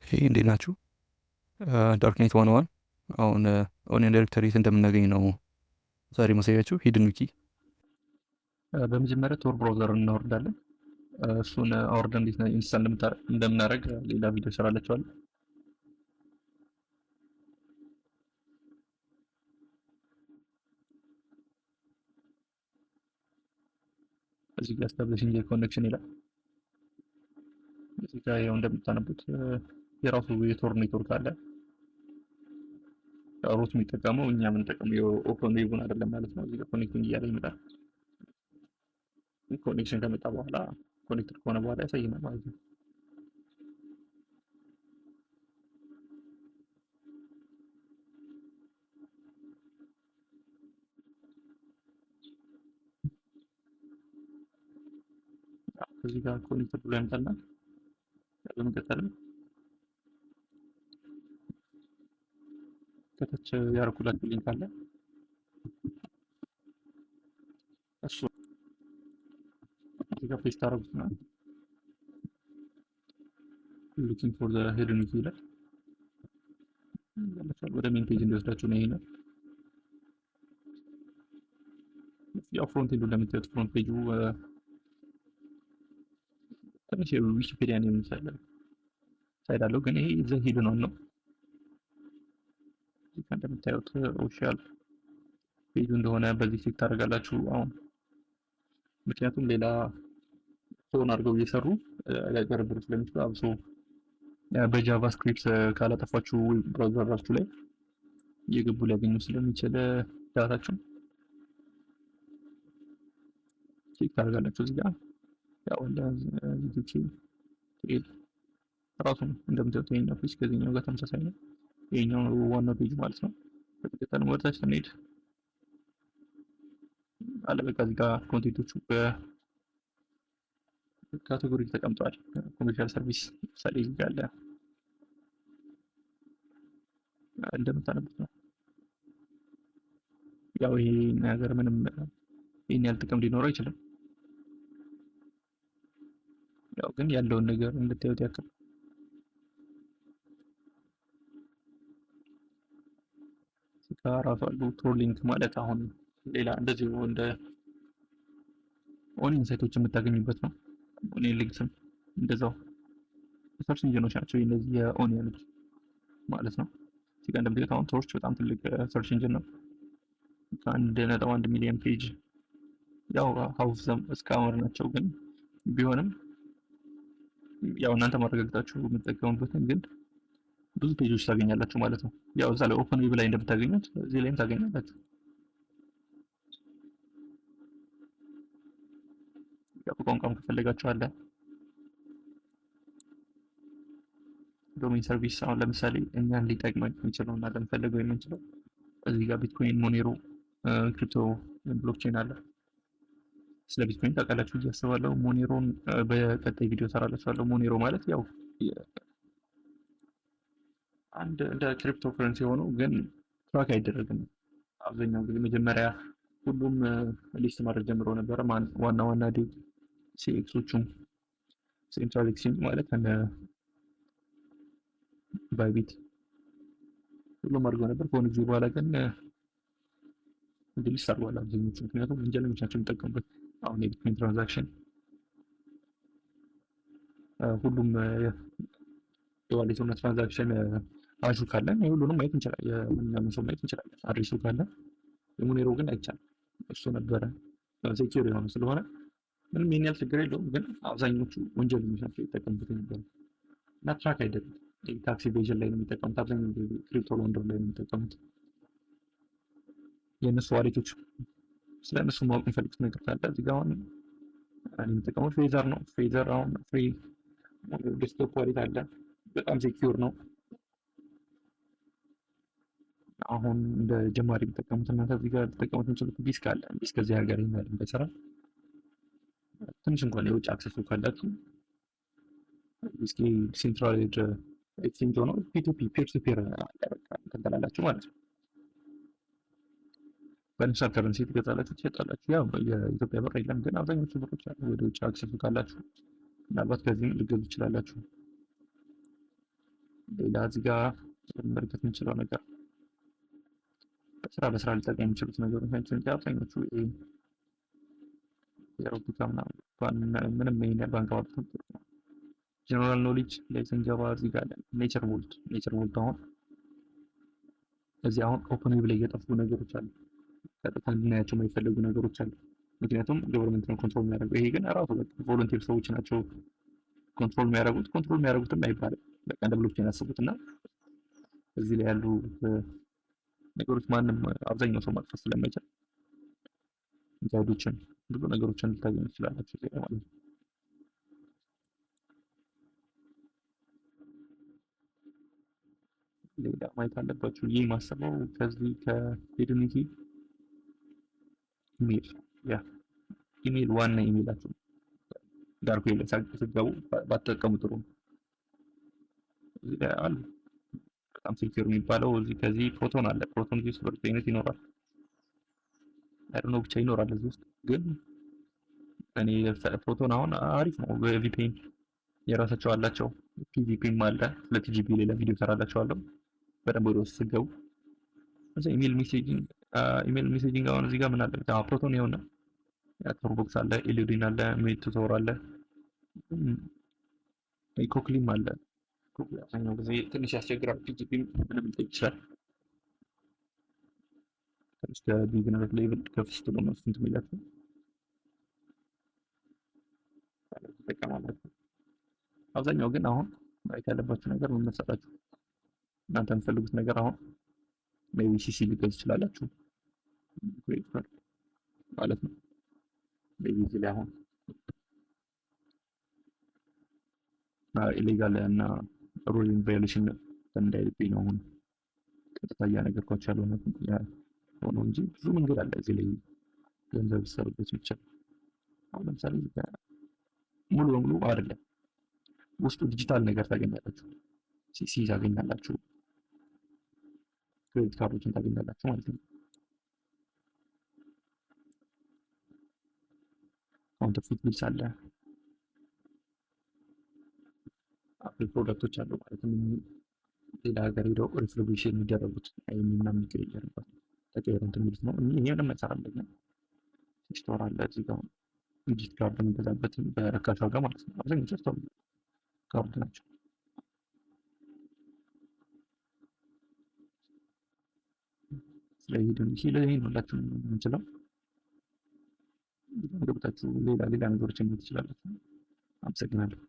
Hey፣ እንዴት ናችሁ? Darknet 101። አሁን onion directory የት እንደምናገኝ ነው ዛሬ ማሳያችሁ። Hidden wiki። በመጀመሪያ Tor browser እናወርዳለን። እሱን አውርደን እንዴት install እንደምናደርግ ሌላ ቪዲዮ እሰራላችኋለሁ። እዚህ ጋር establishing connection ይላል። እዚህ ጋር ያው እንደምታነቡት የራሱ የ Tor network አለ። Root የሚጠቀመው እኛ የምንጠቀመው የ open web ኡን አይደለም ማለት ነው። እዚህ ጋር connecting እያለ ይመጣል። Connection ከመጣ በኋላ፣ connected ከሆነ በኋላ ያሳየናል ማለት ነው። እዚህ ጋር connected ብሎ ያመጣልናል። በመቀጠልም ከታች ያደረኩላችሁ link አለ። እሱ እዚህ ጋር paste አደረጉትና looking for the hidden wiki ይላል። ወደ main page እንዲወስዳችሁ ነው ይሄኛው። ያው front end ኡ እንደምታዩት front page ኡ ትንሽ የዊኪፔዲያን የሚመስል side አለው፣ ግን ይሄ the hidden one ነው። እዚህ ጋር እንደምታዩት official page ኡ እንደሆነ በዚህ check ታደርጋላችሁ አሁን፣ ምክንያቱም ሌላ clone አድርገው እየሰሩ ሊያጭበረብሩ ስለሚችሉ፣ አብሶ በ JavaScript ካላጠፋችሁ browser ኣችሁ ላይ እየገቡ ሊያገኙ ስለሚችል data ችሁን check ታደርጋላችሁ። እዚህ ጋር ያው እንደ ራሱ እንደምታዩት ይሄኛው page ከዚህኛው ጋር ተመሳሳይ ነው። ይሄኛው ዋናው page ማለት ነው። በመቀጠል ወደታች ስንሄድ አለ፣ በቃ እዚህ ጋር content ኦቹ በ category ተቀምጠዋል። Commercial service ለምሳሌ እዚህ ጋር አለ፣ እንደምታነቡት ነው። ያው ይሄ ነገር ምንም ይሄን ያህል ጥቅም ሊኖረው አይችልም። ያው ግን ያለውን ነገር እንድታዩት ያክል። እዚህ ጋር ራሱ አሉ። Tor link ማለት አሁን ሌላ እንደዚሁ እንደ onion site ኦች የምታገኙበት ነው። Onion links ም እንደዛው search engine ኦች ናቸው እነዚህ የ onion ኦች ማለት ነው። እዚህ ጋር እንደምታዩት አሁን Torch በጣም ትልቅ search engine ነው። ከ1.1 ሚሊዮን page። ያው half of them scammer ናቸው፣ ግን ቢሆንም ያው እናንተ ማረጋግጣችሁ የምትጠቀሙበትን ግን ብዙ page ኦች ታገኛላችሁ ማለት ነው። ያው እዛ ላይ open web ላይ እንደምታገኙት እዚህ ላይም ታገኛላችሁ። ያው በቋንቋም ከፈለጋችሁ አለ። Domain service አሁን ለምሳሌ እኛን ሊጠቅመን የሚችለው እና ልንፈልገው የምንችለው እዚህ ጋር ቢትኮይን፣ ሞኔሮ፣ crypto blockchain አለ። ስለ ቢትኮይን ታውቃላችሁ ብዬ አስባለሁ። ሞኔሮን በቀጣይ ቪዲዮ እሰራላችኋለሁ። ሞኔሮ ማለት ያው አንድ እንደ ክሪፕቶ ከረንሲ ሆኖ ግን track አይደረግም። አብዛኛው ጊዜ መጀመሪያ ሁሉም list ማድረግ ጀምሮ ነበረ። ዋና ዋና CEX ኦቹም፣ central exchange ማለት እንደ Bybit ሁሉም አድርገው ነበር። ከሆነ ጊዜ በኋላ ግን list አድርገዋል አብዛኞቹ፣ ምክንያቱም ወንጀለኞች ናቸው የሚጠቀሙበት። አሁን የቢትኮይን transaction፣ ሁሉም የ wallet ሆነ transaction hash ኡ ካለን የሁሉንም ማየት እንችላለን። የማንኛውንም ሰው ማየት እንችላለን። Address ኡ ካለ። የሞኔሮ ግን አይቻልም። እሱ ነበረ secure የሆነ ስለሆነ ምንም ይሄን ያህል ችግር የለውም። ግን አብዛኞቹ ወንጀለኞች ናቸው ይጠቀሙበት የነበረ እና track አይደለም። Tax evasion ላይ ነው የሚጠቀሙት። አብዛኛው ጊዜ crypto launder ላይ ነው የሚጠቀሙት። የእነሱ wallet ኦች፣ ስለ እነሱ ማወቅ የሚፈልጉት ነገር ካለ እዚህ ጋር አሁን እኔ የምጠቀመው Feather ነው። Feather አሁን free desktop wallet አለ። በጣም secure ነው። አሁን እንደ ጀማሪ የሚጠቀሙት እናንተ እዚህ ጋር ልትጠቀሙት የምችሉት Bisq አለ። Bisq ከዚህ ሀገር ይሄን እንዳይሰራ ትንሽ እንኳን የውጭ access ኡ ካላችሁ Bisq centralized exchange ሆኖ P2P፣ peer to peer አለ። በቃ እንትን ትላላችሁ ማለት ነው። በ national currency ትገዛላችሁ፣ ትሸጣላችሁ። ያው የኢትዮጵያ ብር የለም፣ ግን አብዛኞቹ ብሮች አሉ። ወደ ውጭ access ኡ ካላችሁ ምናልባት ከዚህም ልገዙ ትችላላችሁ። ሌላ እዚህ ጋር መመልከት የምንችለው ነገር በስራ ሊጠቅሙ የሚችሉት ነገሮች ናቸው እንጂ አብዛኞቹ የአውሮፓ ምንም ይሄን ያህል ባንገባበትም ጥሩ ነው። General knowledge ላይ ስንገባ እዚህ ጋር Nature Vault፣ Nature Vault አሁን እዚህ አሁን open web ላይ የጠፉ ነገሮች አሉ። ቀጥታ እንድናያቸው የማይፈለጉ ነገሮች አሉ። ምክንያቱም government ነው control የሚያደርገው። ይሄ ግን ራሱ volunteer ሰዎች ናቸው control የሚያደርጉት። Control የሚያደርጉትም አይባልም። በቃ እንደ blockchain ያስቡት እና እዚህ ላይ ያሉ ነገሮች ማንም አብዛኛው ሰው ማጥፋት ስለማይችል guide ኦችን ብዙ ነገሮችን ልታገኙ ትችላላችሁ እዚህ ላይ ማለት ነው። ሌላ ማየት አለባችሁ ይህ ማሰበው ከዚህ ከ hidden wiki ኢሜል፣ ያ ኢሜል ዋና ኢሜላችሁ dark web ላይ ስትገቡ ባትጠቀሙ ጥሩ ነው። እዚህ ላይ አሉ በጣም secure የሚባለው እዚህ ከዚህ ፕሮቶን አለ። ፕሮቶን እዚህ ውስጥ በእርግጠኝነት ይኖራል። I don't know ብቻ ይኖራል እዚህ ውስጥ፣ ግን እኔ ፕሮቶን አሁን አሪፍ ነው። VPN የራሳቸው አላቸው። PGP ም አለ። ስለ PGP ሌላ ቪዲዮ ሰራላችኋለሁ። በደንብ ወደ ውስጥ ስትገቡ እዛ email messaging አሁን እዚህ ጋር ምን አለ? ፕሮቶን ይኸውና TorBox አለ፣ Elodin አለ፣ mail2Tor አለ፣ ኮክሊም አለ። ኮክሊ አብዛኛው ጊዜ ትንሽ ያስቸግራል። PGP ም ምንም ሊጠይቅ ይችላል። ትንሽ ከ beginner level ከፍ ስትሉ ነው እንትን የሚላችሁ ትጠቀማላችሁ። አብዛኛው ግን አሁን ማየት ያለባችሁ ነገር ምን መሰላችሁ? እናንተ የምትፈልጉት ነገር አሁን maybe CC ሊገዙ ትችላላችሁ፣ credit card ማለት ነው። Maybe እዚህ ላይ አሁን illegal እና rule violation እንዳይልብኝ ነው አሁን ቀጥታ እያነገርኳቸው ያለው ሆኖ እንጂ ብዙ መንገድ አለ እዚህ ላይ ገንዘብ ሊሰሩበት ይችላል። አሁን ለምሳሌ ሙሉ በሙሉ አይደለም፣ ውስጡ ዲጂታል ነገር ታገኛላችሁ፣ CC ታገኛላችሁ፣ credit card ኦችን ታገኛላችሁ ማለት ነው። Counterfeit bills አለ፣ Apple product ኦች አሉ ማለት ነው። ሌላ ሀገር ሄደው refurbish የሚደረጉት ምናምን የሚቀየርበት ተቀይሮ እንትን የሚሉት ነው። ይሄ ምንም አይሰራም። ለኛ Store አለ እዚህ ጋር gift card የምንገዛበት በርካሽ ዋጋ ማለት ነው። አብዛኞቹ store card ናቸው። ስለዚህ ይሄን ሁላችሁ የምንችለው ገብታችሁ ሌላ ሌላ ነገሮችን ማየት ትችላላችሁ። አመሰግናለሁ።